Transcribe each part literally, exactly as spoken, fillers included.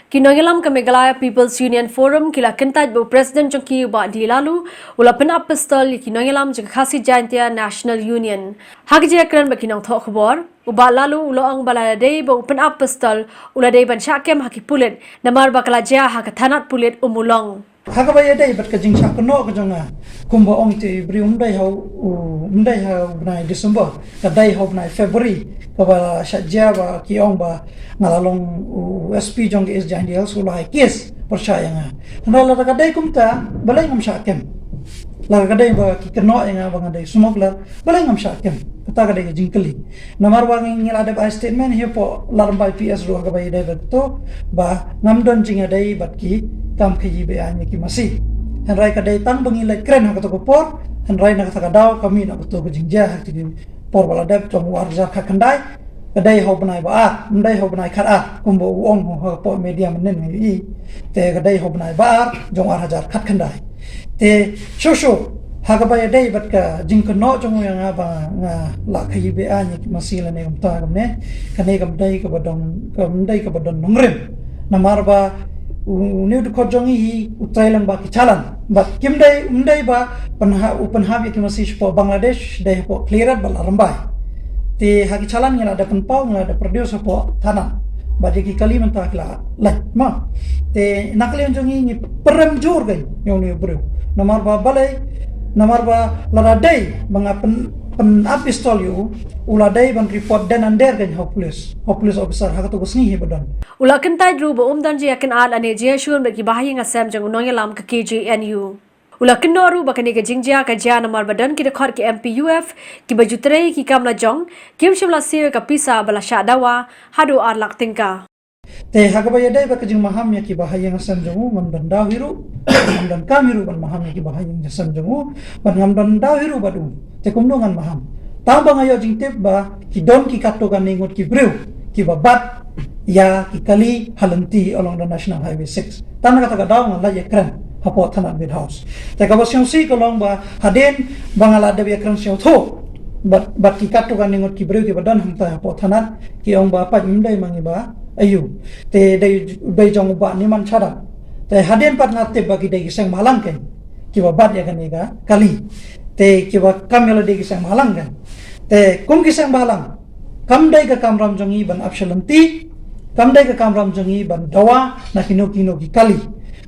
Ki nongïalam ka Meghalaya People's Union Forum ki la kyntait ba u President jong ki, u Bah D Laloo, u la pynap pistol ïa ki nongïalam jong ka Khasi Jaintia National Union. Ha ka jingïakren bad ki nongthoh khubor, u Bah Laloo u la ong ba lada dei ba u pynap pistol, u la dei ban shah kem ha ki pulit, namar ba ka la jia ha ka thanat pulit Ummulong. Ha kaba ïadei bad ka jingshah kynnoh ka jong nga, kumba ong te briew, ym dei ha u, ym dei ha u bnai December, ka dei ha u bnai February, kaba la shah jia ba ki ong ba nga la long u S P jong ka East Jaintia Hills, u la ai case pyrshah ïa nga. Hynrei lada ka dei kumta, balei ngam shah kem? Lada ka dei ba ki kynnoh ïa nga ba nga dei smuggler, balei ngam shah kem? Kata ka dei ka jingkylli. Namar ba ngi, ngi la dep ai statement hapoh Ladrymbai P S ruh ha kaba ïadei bad kato, ba ngam don jingïadei bad ki kam khaïi be-aiñ ïa ki masi. Hynrei ka dei tang ba ngi leit kren ha kato ka por, hynrei na kata ka daw ka mih na kato ka jingjia ha kito ki por ba la dep jong u ar hajar khatkhyndai, ka dei ha u bnai ba ar, ym dei ha u bnai khatar, kumba u ong hapoh media mynnin nga ïohi. Te ka dei ha u bnai ba ar jong u ar hajar khatkhyndai. Te shuh shuh ha kaba ïadei bad ka jingkynnoh jong u ïa nga ba nga la khaïi be-aiñ ïa ki masi lane kumta kumne, kane kam dei kaba don, kam dei kaba don nongrim. Namar ba u, une u dkhot jong ngi hi u trei lang bad ki challan. Bad kim dei, ym dei ba pynha-, u pynhap ïa ki masi shapoh Bangladesh, dei hapoh Khliehriat bad Ladrymbai. Te ha ki challan ngi la dep pynpaw, ngi la dep produce hapoh thanat. Bad ïa ki kali mynta ki la lait, mo. Te na ka liang jong ngi, ngi pyrem jur kein ïa une u briew. Namar ba balei, namar ba lada dei ba nga pyn, pynap pistol ïa u, u la dei ban report then and there kein ha u police, ha u police officer ha kato ka sngi hi ba don. U la kyntait ruh ba um don jingïakynad lane jingïashun bad ki bahaïing hasem jong u nongïalam ka K J N U. U la kynnoh ruh ba kane ka jingjia ka jia namar ba don ki dkhot ki M P U F kiba ju trei ki kam lajong, kim shym la siew ïa ka pisa ba la shah dawa haduh ar lak tyngka. Te ha kaba ïadei bad ka jingmaham ïa ki bahaïing hasem jong u, ngam don daw hi ruh, ngam don kam hi ruh ban maham ïa ki bahaïing hasem jong u, bad ngam don daw hi ruh bad u. Te kumno ngan maham? Tang ba nga ïoh jingtip ba ki don ki katto katne ngut ki briew kiba bat ïa ki kali ha lynti along the National Highway six. Tang na kata ka daw nga la ïakren hapoh thanat Mead House. Te kaba sngewsih ka long ba hadien ba nga la dep ïakren sngewthuh bad, bad ki katto katne ngut ki briew kiba don hangta hapoh thanat, ki ong ba peit, ym dei ma ngi ba aiu. Te dei, dei jong u Bah Niman Shadap. Te hadien pat nga tip ba ki dei ki seng bhalang kein kiba bat ïa kane ka kali. Te kiba kam ïa lade ki seng bhalang kein. Te kum ki seng bhalang, kam dei ka kamram jong ngi ban ap sha lynti, kam dei ka kamram jong ngi ban dawa na kino kino ki kali.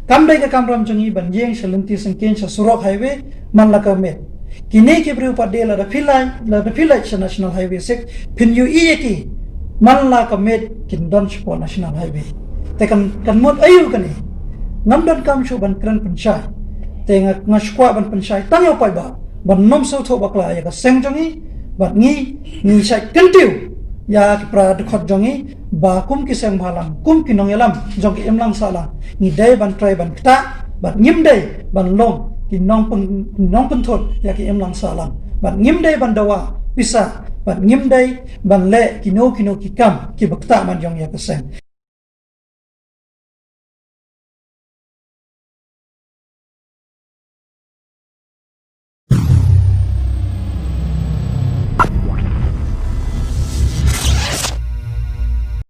Kam dei ka kamram jong ngi ban ïeng sha lynti syngkien sha surok highway man la ka miet. Kine ki briew pat de lada phi leit, lada phi leit sha National Highway six, phin ïohi ïa ki man la ka miet kin don shapoh National Highway. Te kan, kan mut aiu kane? Ngam donkam shuh ban kren pynshai. Te nga, nga shu kwah ban pynshai tang ïa u paidbah ban nym sngewthuh bakla ïa ka seng jong ngi, bad ngi, ngi shait kyntiew ïa ki para dkhot jong ngi ba kum ki seng bhalang, kum ki nongïalam jong ki imlang sahlang, ngi dei ban trei ban ktah, bad ngim dei ban long ki nongpyn, nongpynthut ïa ki imlang sahlang, bad ngim dei ban dawa pisa, bad ngim dei ban leh kino kino ki kam kiba ktah mat jong ïa ka seng.